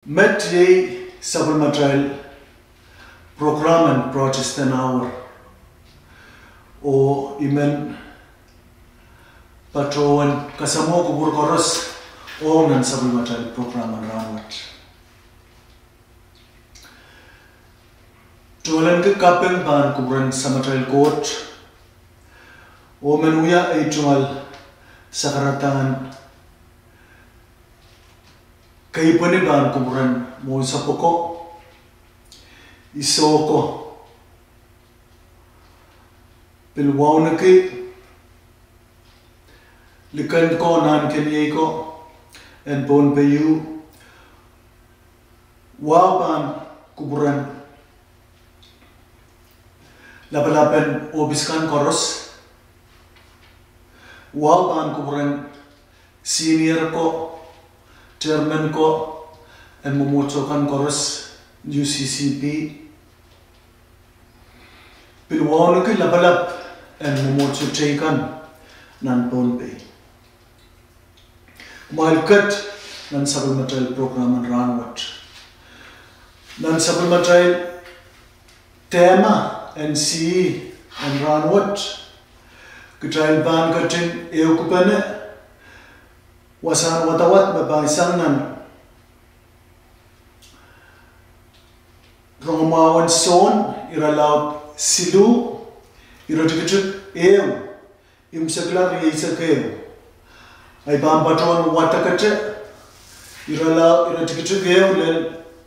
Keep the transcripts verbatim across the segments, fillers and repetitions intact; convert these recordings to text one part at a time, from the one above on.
Met iei sapwellimatail prokram en Protestant Hour, oh I men patohwan kasamwo kupwur koaros ong nan sapwellimatail prokram en rahnwet. Tohnlenki kaping pahn kupwuren Samatail Koht, oh men wia ei tungoal sakaradahn keipweni pahn kupwuren mwohnsapw ko, I sehse ko, pil wauneki liken ko, nahnkeniei ko en Pohnpei, wahu pahn kupwuren lapalapen ohpis kan koaros, wahu pahn kupwuren senior ko, chairman ko en mwomwohdiso kan koaros, U C C P, pil wauneki lapalap en mwomwohdiso teikan nan Pohnpei. Kumwail ket nan sapwellimatail prokram en rahnwet. Nan sapwellimatail tehma en sie en rahnwet, kitail pahn ketin ehukipene wasahn wadawad me paisang nan Rongamwahu en Sohn, irelaud siluh, iretikitik ehu, imwseklahn rieisek ehu. Ahi pahn patohwan wadekete irelaud iretikitik ehu lel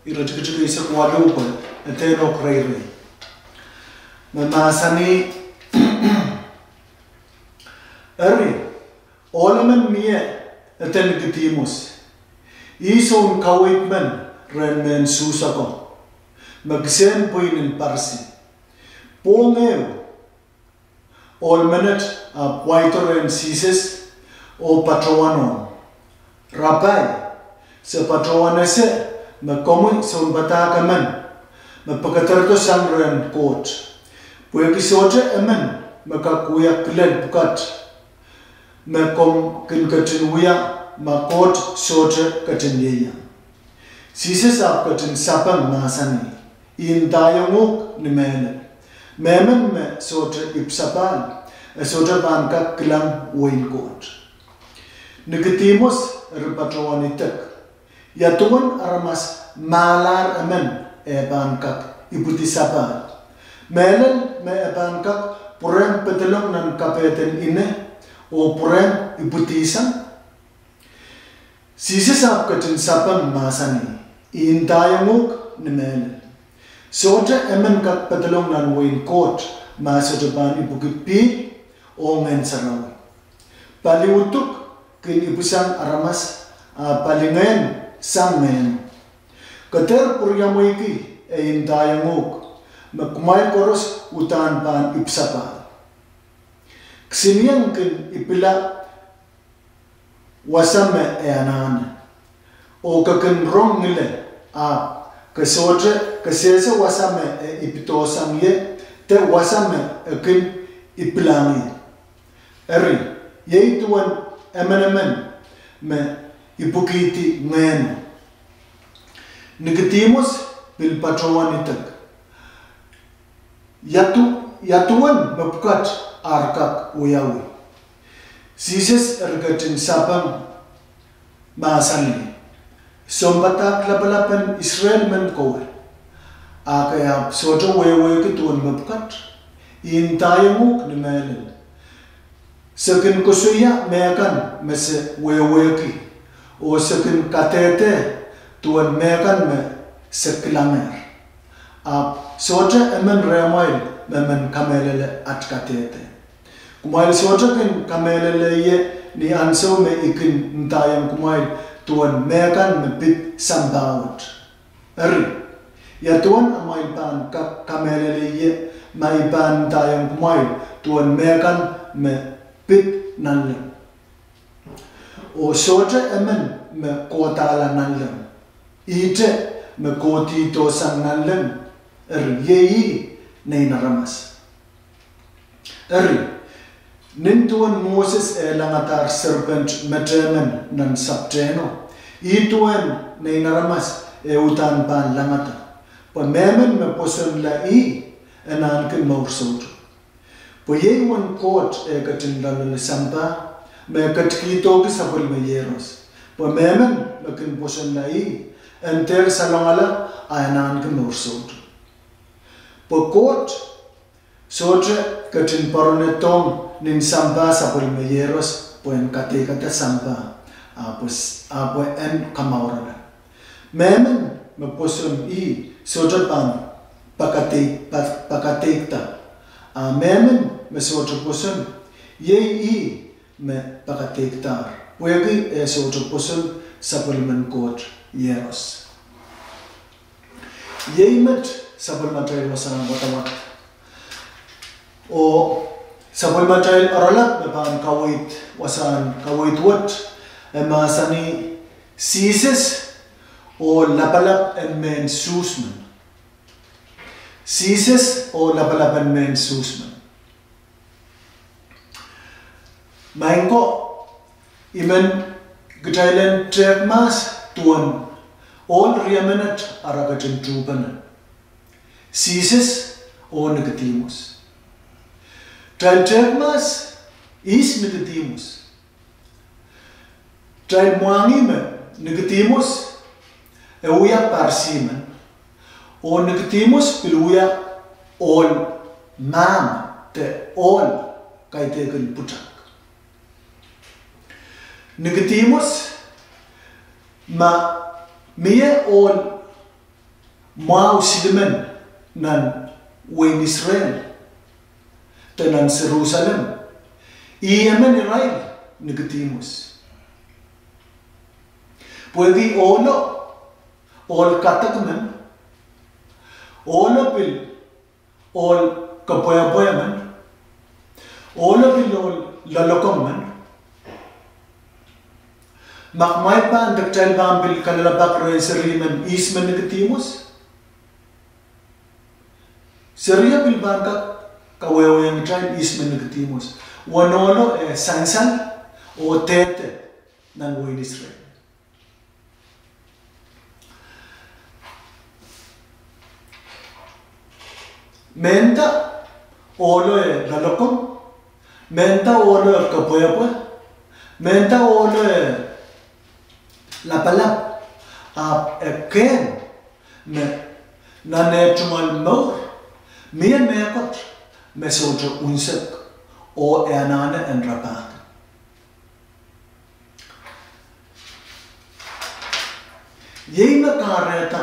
iretikitik eisek waluh pwe e dehn ok reirei. Me mahsanih: Eri, ohl emen mie, eden Nikodihmus, ih soun kaweid men rehn mehn Suhs ako, me kisehn pwihn en Parisi. Pwohng ehu, ohl menet ahpw waido rehn Sises oh patohwanohng: Rapai, se patohwan ese me komwi sounpadahk emen me pekederdo sang rehn Koht, pwehki sohte emen me kak wia kilel pwukat me komw kin ketin wia ma Koht sohte ketin ieiang. Sises ahpw ketin sapeng, mahsanih: I ndaiong uhk ni mehlel, mehmen me sohte ipwsapahl, e sohte pahn kak kilang wehin Koht. Nikodihmus eri patohwan idek: Ia duwen aramas mahlahr emen eh pahn kak ipwidi sapahl? Mehlel me e pahn kak pwurehng pedolong nan kapehden ine oh pwurehng ipwidihsang? Sises ahpw ketin sapeng, mahsanih: I ndaiong uhk ni mehlel, sohte emen kak pedolong nan wehin Koht ma e sohte pahn ipwiki pihl oh Ngehn Sarawi. Pali uduk kin ipwisang aramas, a pali ngehn sang ngehno. Ke dehr pwuriamweiki ei ndaiong uhk me kumwail koaros uhdahn pahn ipwsapahl. Kisinieng kin ipwila wasa me e anahne, oh ke kin rong ngile, ahpw ke sohte kesehse wasa me e ipwidohsang ie, de wasa me e kin ipwilahng ie. Eri, iei duwen emenemen me ipwikihdi ngehno. Nikodihmus pil patohwan idek: Ia duwen mepwukat ar kak wiawi? Sises eri ketin sapeng, mahsanih: Sounpadahk lapalapen Israel men kowe, a ke ahpw sohte wehwehki duwen mepwukat? I ndaiong uhk ni mehlel, se kin koasoia mehkan me se wehwehki, oh se kin kadehde duwen mehkan me se kilangehr. Ahpw sohte emen rehmwail me men kamehlele at kadehde. Kumwail sohte kin kamehlele ie ni ansou me I kin ndaiong kumwail duwen mehkan me pid sampah wet. Eri, ia duwen amwail pahn kak kamehlele ie ma I pahn ndaiong kumwail duwen mehkan me pid nanleng? Oh sohte emen me kohdahla nanleng, ihte me kohdihdohsang nanleng, eri, iei ih Nein Aramas. Eri, nin duwen Moses eh langadahr serpent metehmen nan sapwtehno, ih duwen Nein Aramas e uhdahn pahn langada. Pwe mehmen me pwosonla ih, e nahnki mour soutuk. Pwe iei uwen Koht eh ketin loalloale sampah, me ketikihdohki sapwellime Iehros. Pwe mehmen me kin pwosonla ih, en dehr salongala, a e nahnki mour soutuk. Pwe Koht sohte ketin poaronedohng nin sampah sapwellime Iehros pwe en kadeikada sampah, ahpw, ahpw en kamourala. Mehmen me pwoson ih sohte pahn pakadei-, pa-, pakadeikada. A mehmen me sohte pwoson, iei ih me pakadeikadahr, pwehki e sohte pwoson sapwellimen Koht Iehros. Iei met sapwellimatail wasahn wadawad. Oh sapwellimatail oaralap me pahn kaweid, wasahn kaweid wet, e mahsanih Sises oh lapalap en mehn Suhs men. Sises oh lapalap en mehn Suhs men. Maing ko, I men kitail en tehk mahs duwen ohl riemenet ara ketin tuhpene, Sises oh Nikodimus. Kitail tehk mahs ihs Nikodimus. Kitail mwahngih me Nikodimus e wia Parisi men, oh Nikodimus pil wia ohl mahmw de ohl kaidehkin pwutak. Nikodimus, ma mie ohl mwahu silimen nan wehin Israel de nan Serusalem, ih emen irail Nikodimus. Pwehki ohlo, ohl kadek men, ohlo pil ohl kepwehpwe men, ohlo pil ohl loalokong men. Ma kumwail pahn, de kitail pahn pil kalelapak rehn seri men ihs me Nikodimus, serio pil pahn kak kawehwehiong kitail ihs me Nikodimus. Uwen ohlo e sansal oh dehde nan wehin Israel. Mehnda ohlo e loalokong, mehnda ohlo e kepwehpwe, mehnda ohlo e lapalap, ahpw e kehn me nan eh tungoal mour mie mehkot me sohte unsek oh e anahne en rapahki. Iei me kahrehda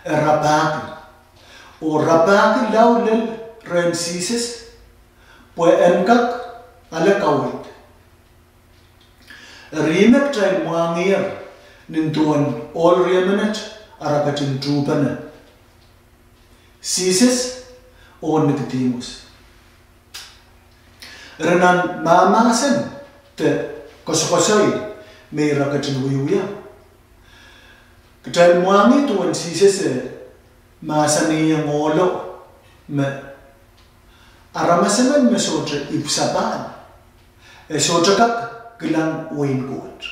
e rapahki, oh rapahki lao lel rehn Sises pwe en kak ale kaweid. Eri me kitail mwahngiher nin duwen ohl riemenet ara ketin tuhpene, Sises oh Nikodimus. Eri nan mahmahsen de koasokoasoi me ira ketin wiewia, kitail mwahngih duwen Sises e mahsanihong ohlo me aramas emen me sohte ipwsapahl, e sohte kak kilang wehin Koht.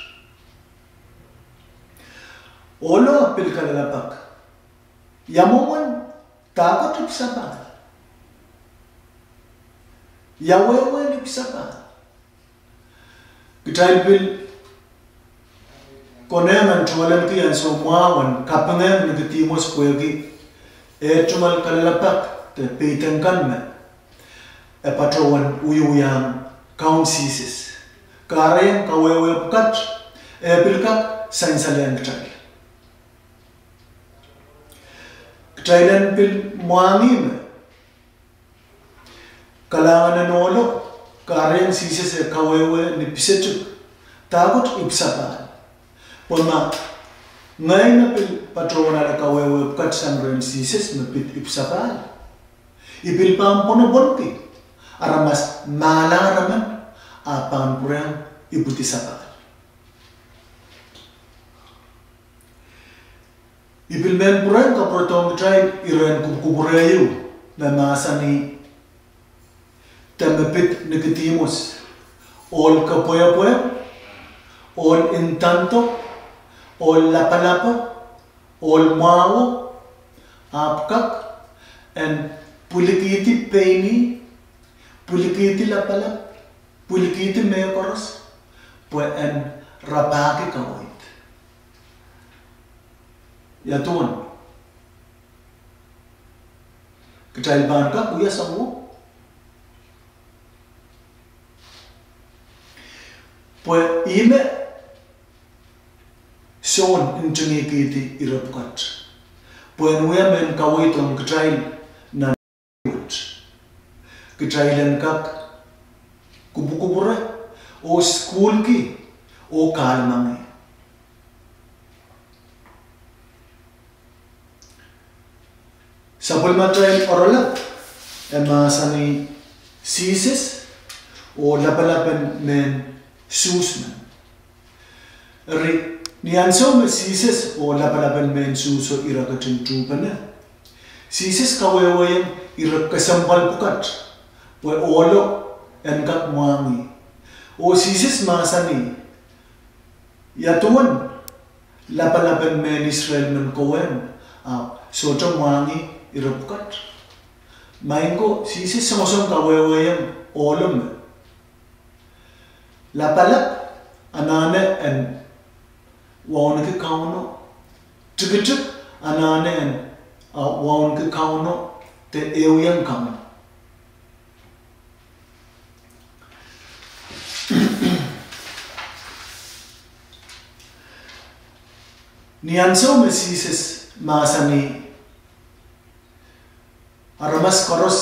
Ohlo pil kalelapak, ia mwomwen dahkot ipwsapahl? Ia wehwehn ipwsapahl? Kitail pil konehng en tohlenki ansou mwahu en kapingehng Nikodimus pwehki eh tungoal kalelapak de peidek kan me e patohwan wiewiahn Kaun Sises. Kahrehiong kawehwe pwukat, e pil kak sansalehng kitail. Kitail en pil mwahngih me kalahngan en ohlo, kahrehiong Sises eh kawehwe ni pisetik, dahkot ipwsapahl? Pwe ma ngehi me pil patohwan ale kawehwe pwukat sang rehn Sises me pid ipwsapahl, I pil pahn pwonopwonki aramas mahlahr emen ahpw pahn pwurehng ipwidi sapahl. I pil men pwurehng kapwuredohng kitail iren kupwukupwure ieu me mahsanih, de me pid Nikodimus, ohl kepwehpwe, ohl ndando, ohl lapalapo, ohl mwahuo, ahpw kak en pwilikihdi pein ih, pwilikihdi lapalap, pwilikihdi mehkoaros, pwe en rapahki kaweid. Ia duwen? Kitail pahn kak wia soangen, pwe ihme Sohn ntingihkihdi ire pwukat, pwe en wia mehn kaweid ong kitail nan wet. Kitail en kak kupwukupwure, oh sukuhlki, oh kahlemengih. Sapwellimatail oaralap, e mahsanih Sises oh lapalapen mehn Suhs men. Eri, ni ansou me Sises oh lapalapen mehn Suhso ira ketin tuhpene, Sises kawehwehiong ire kesempwal pwukat, pwe ohlo en kak mwahngih. Oh Sises mahsanih, ia duwen lapalapen mehn Israel men kowe, ahpw sohte mwahngih ire pwukat? Maing ko, Sises songosong kawehwehiong ohlo me lapalap anahne en wauneki Kauno, tikitik anahne en, ah, wauneki Kauno, de ehuiong Kauno. Ni ansou me Sises mahsanih, aramas koaros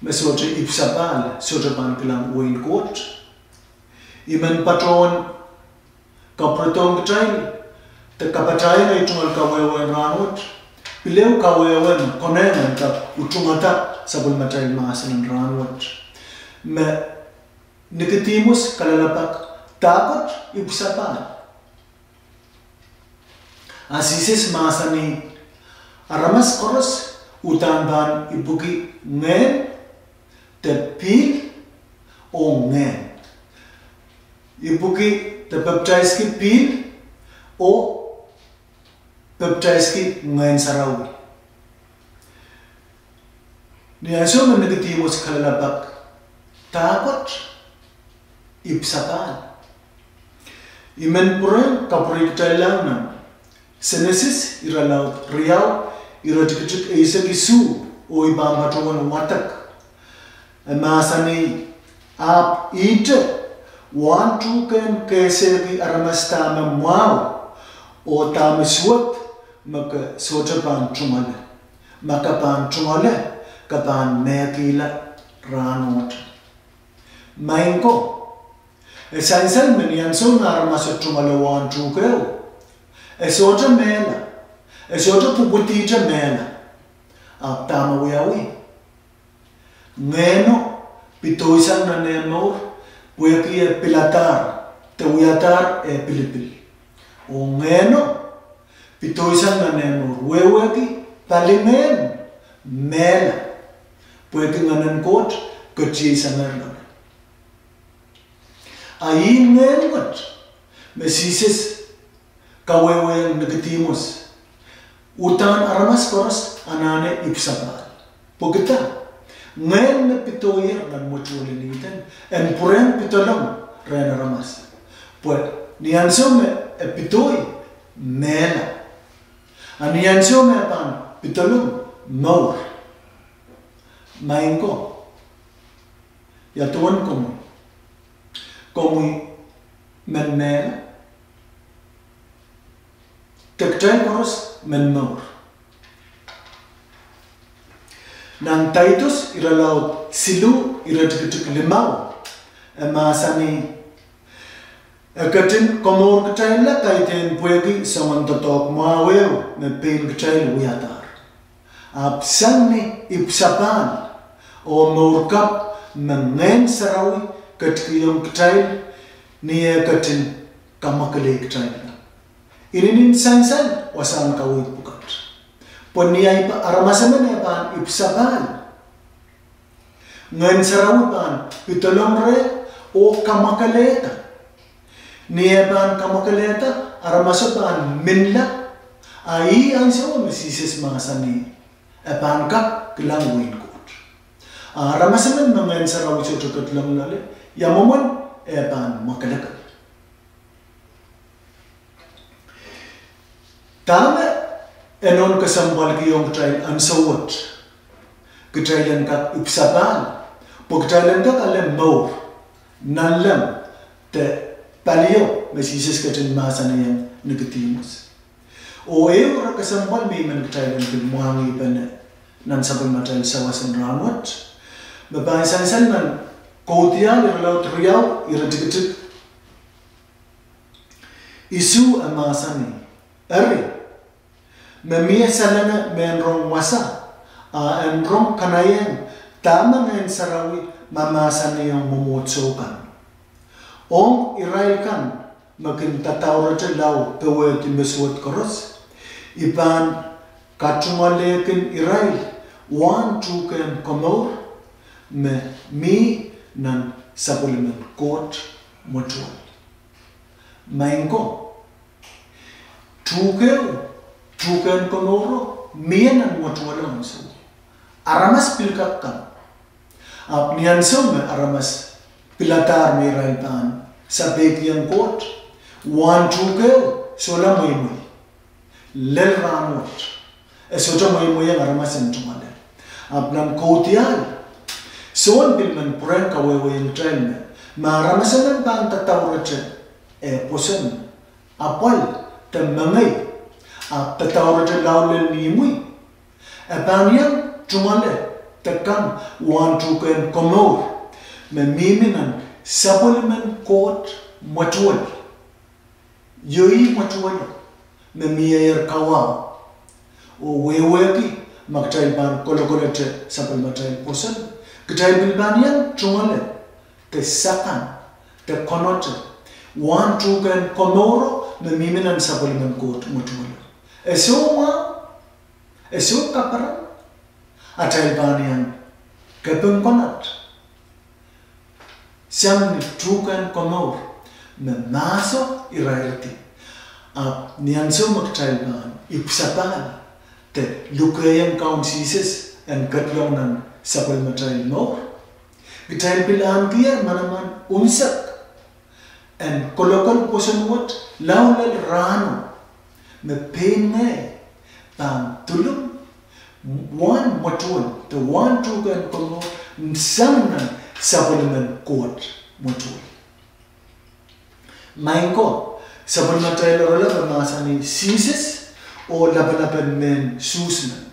me sohte ipwsapahl sohte pahn kilang wehin Koht, I men patohwan kapwuredohng kitail de kapatahieng ei tungoal kawehwe en rahnwet, pil ehu kawehwe me konehng en kak utungada sapwellimatail mahsen en rahnwet, me Nikodimus kalelapak dahkot ipwsapahl. A Sises mahsanih, aramas koaros uhdahn pahn ipwiki ngehn, de pihl, oh ngehn. Ipwiki de pepdaiski pihl, oh pepdaiski Ngehn Sarawi. Ni ansou me Nikodimus kalelapak dahkot ipwsapahl, I men pwurehng kapwurehkitailla nan Senesis irelaud riau, ire tikitik eisek isuh, oh I pahn patohwan wadek. E mahsanih, ahpw ihte, wahn tuhkehn kehsehki aramas dahme mwahu oh dahme suwed me ke sohte pahn tungoale. Ma ke pahn tungoale, ke pahn mehkihla rahnwet. Maing ko, e sansal me ni ansou me aramaso tungoale wahn tuhkeho, e sohte mehla, e sohte pwupwidihte mehla, ahpw dahme wiawi? Ngehno pidoisang nan eh mour, pwehki e piladahr, de wiadahr eh pilipil. Oh ngehno pidoisang nan eh mour, wehwehki palingehn mehla, pwehki Ngehn en Koht ketieisang loale. A ih ngehn wet me Sises kawehwehiong Nikodimus, uhdahn aramas koaros anahne ipwsapahl. Pwekida? Ngehn me pidoier nan mwetuwel en Ihden en pwurehng pidolong rehn aramas. Pwe ni ansou me e pidoi, mehla. A ni ansou me e pahn pidolong, mour. Maing ko, ia duwen komwi? Komwi men mehla, de kitail koaros men mour. Nan Taitus irelaud siluh, ire tikitik limau, e mahsanih, e ketin komourkitailla kaidehn pwehki soangen doadoahk mwahu ehu me pein kitail wiadahr, ahpw sang ni ipwsapahl oh mour kapw me Ngehn Sarawi ketikihong kitail ni eh ketin kamwakelei kitail. Inenen sansal wasahn kaweid pwukat. Pwe ni ahi aramas emen e pahn ipwsapahl, Ngehn Sarawi pahn pidolong reh oh kamwakelehda. Ni eh pahn kamwakelehda, aramaso pahn minla, a ih ansou me Sises mahsanih, e pahn kak kilang wehin Koht. A aramas emen me Ngehn Sarawi sohte ketilong loale, ia mwomwen eh pahn mwakelekel? Dahme e nohn kesempwalki ong kitail ansou wet? Kitail en kak ipwsapahl, pwe kitail en kak ale mour, nanleng, de palio me Sises ketin mahsanihong Nikodimus. Oh ehu ire kesempwal me I men kitail en pil mwahngih pene nan sapwellimatail sawas en rahnwet, me pahn sansal nan Kaudiahl irelaud riau, iretikitik isuh, e mahsanih: Eri, me mie salenge me en rong wasa, a en rong kanaiehng dahme Ngehn Sarawi mahmahsanihong mwomwohdiso kan, ong irail kan me kin dadaurete lao powehdi me suwed koaros, I pahn katungoalehkin irail wahn tuhkehn komour me mi nan sapwellimen Koht mwetuwel. Maing ko, tuhkeo, tuhkehn komouro mie nan mwetuwelo ansou. Aramas pil kak kan. Ahpw ni ansou me aramas piladahr me irail pahn sapeikiong Koht, wahn tuhkeo sohla mweimwei. Lel rahnwet, e sohte mweimweiong aramas en tungoale. Ahpw nan Kaudiahl, Sohn pil men pwurehng kawehwehiong kitail me, ma aramas emen pahn dadaurete eh pwoson, apwal, de mengei, ahpw dadaurete lao lel ni imwi, e pahn iang tungoale de kang wahn tuhkehn komour me mihmi nan sapwellimen Koht mwetuwel. Iei mwetuwelo me mieier kawahu. Oh wehwehki, ma kitail pahn kolokolete sapwellimatail pwoson, kitail pil pahn iang tungoale de sakan, de konote wahn tuhkehn komouro me mihmi nan sapwellimen Koht mwetuwelo. E soh mwahu, e soh kaperen, atail pahn iang kepin konot sang ni tuhkehn komour me mahso irairdi. Ahpw ni ansou me kitail pahn ipwsapahl de lukehiong Kaun Sises en ketilong nan sapwellimatail mour, kitail pil ahnekier manaman unsek en kolokol pwoson wet lao lel rahno, me pein ngehi pahn dulung wahn mwetuwel de wahn tuhkehn komour sang nan sapwellimen Koht mwetuwel. Maing ko, sapwellimatail oaralap e mahsanih Sises oh lapalapen mehn Suhs men.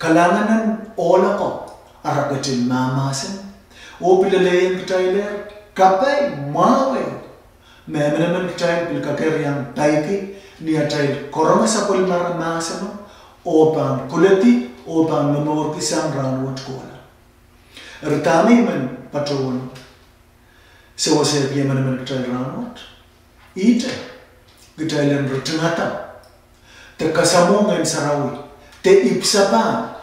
Kalahngan en ohl ako ara ketin mahmahsen oh pil lelehiong kitailehr kapai mwahu me emenemen kitail pil kak iang peki ni atail karonge sapwellimara mahseno oh pahn koledi oh pahn momourki sang rahnwet kohla. Eri dahme I men patohwan sewesehki emenemen kitail rahnwet, ihte kitail en ritingada de kasamwo Ngehn Sarawi de ipwsapahl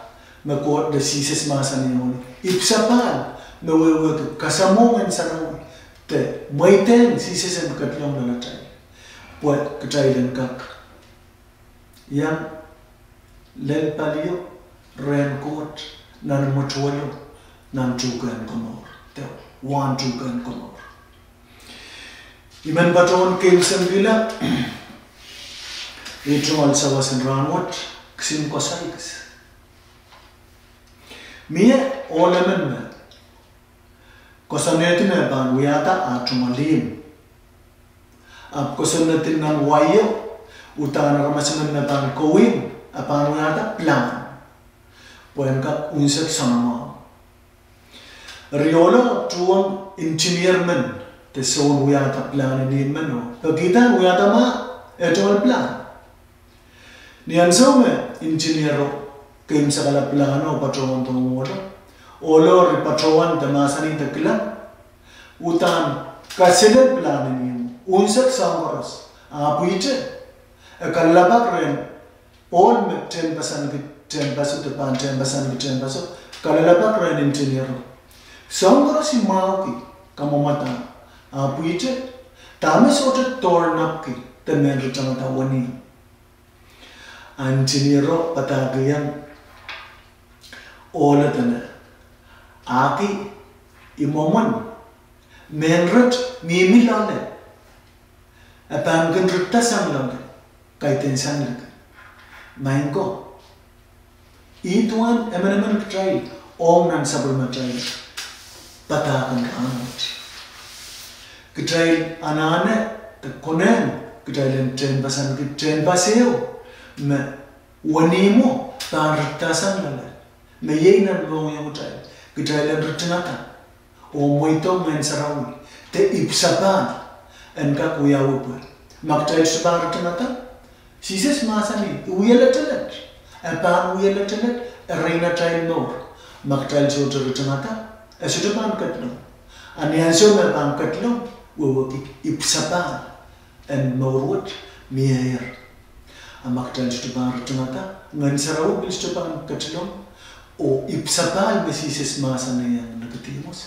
me Koht de Sises mahsanihong, ipwsapahl me wehwehki kasamwo Ngehn Sarawi de mweidehng Sises en ketilong loalatail pwe kitail en kak iang lel palio rehn Koht nan mwetuwelo, nan tuhkehn komour de wahn tuhkehn komour. I men patohwan keimwsenkihla, eh, tungoal sawas en rahnwet, kisin koasoi kis. Mie ohl emen me kosonned me pahn wiahda ah tungoal ihmw. Ahpw kosonned nan waio, uhdahn aramas emen me pahn kou ihmw, e pahn wiahda pilahn pwehn kak unsek soanamwahu. Eri ohlo tuhwong engineer men de soun wiahda pilahn en ihmw men oh pekihda en wiahda ma e tungoal pilahn. Ni ansou me engineero keimwsekala pilahno patohwan dohng ohlo, ohlo eri patohwan de mahsanih de kilang, uhdahn kaselel pilahn en ihmw unsek soahng koaros, ahpw ihte e kalelapak rehn ohl me tehnpasanki tehnpaso de pahn tehnpasanki tehnpaso, kalelapak rehn engineero. Soahng koaros I mwahuki, kamwomwada, ahpw ihte Dahme sohte doarnapki de mehn ritengada wenihmwo? Engineer-o padahkihong ohl dene, ahki, I mwomwen mehn rit mihmi loale, e pahn kin ritasang loale, kaidehn sang liki. Maing ko, ih duwen emenemen kitail ong nan sapwellimatail padahk en rahnwet. Kitail anahne de konehng kitail en tehnpasanki tehnpas ehu me wenihmwo pahn ritasang loale, me iei nan mohngiong kitail, kitail en ritingada oh mweidohng Ngehn Sarawi de ipwsapahl en kak wiawi pwe ma kitail sohte pahn ritingada, Sises mahsanih, I wie letelet, e pahn wie letelet erein atail mour. Ma kitail sohte ritingada, e sohte pahn ketlong. A ni ansou me e pahn ketlong, wehwehki ipwsapahl en mour wet mieier. A ma kitail sohte pahn ritingada, Ngehn Sarawi pil sohte pahn ketlong, oh ipwsapahl me Sises mahsanihong Nikodimus,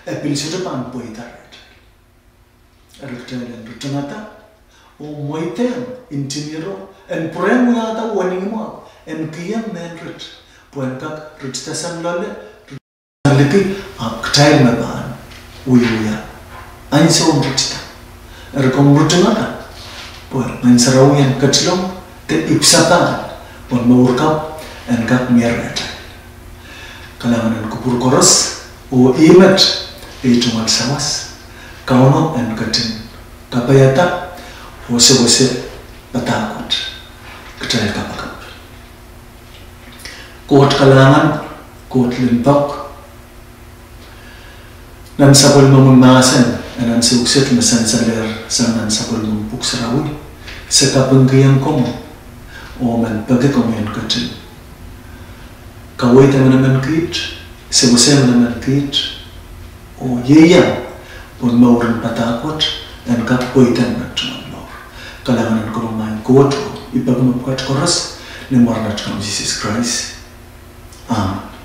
e pil sohte pahn pweida rehtail. Eri kitail en ritingada oh mweidehng engineer-o en pwurehng wiahda wenihmwo en kihong mehn rit pwe en kak ritasang loale, liki, ahpw kitail me pahn wiewia ansoun ritida. Eri komw ritingada pwe Ngehn Sarawi en ketilong de ipwsapahl pwe mour kapw en kak mie rehtail. Kalahngan en kupwur koaros, oh ih met ei tungoal sawas. Kauno en ketin kapaiada oh sewese padahk wet. Kitail kapakap. Koht kalahngan, Koht limpoak, nan sapwellimomwi mahsen en ansou kiset me sansalehr sang nan sapwellimomwi Pwuhk Sarawi, se kapingkihong komwi oh men peki komwi en ketin kaweid emenemen kiht, sewese emenemen kiht, oh ieiang pwe mouren padahk wet en kak pweida nan tungoal mour. Kalahngan en komwi maing Koht, oh I peki mepwukat koaros ni mwaren at Kaun Sises Krais. Amen.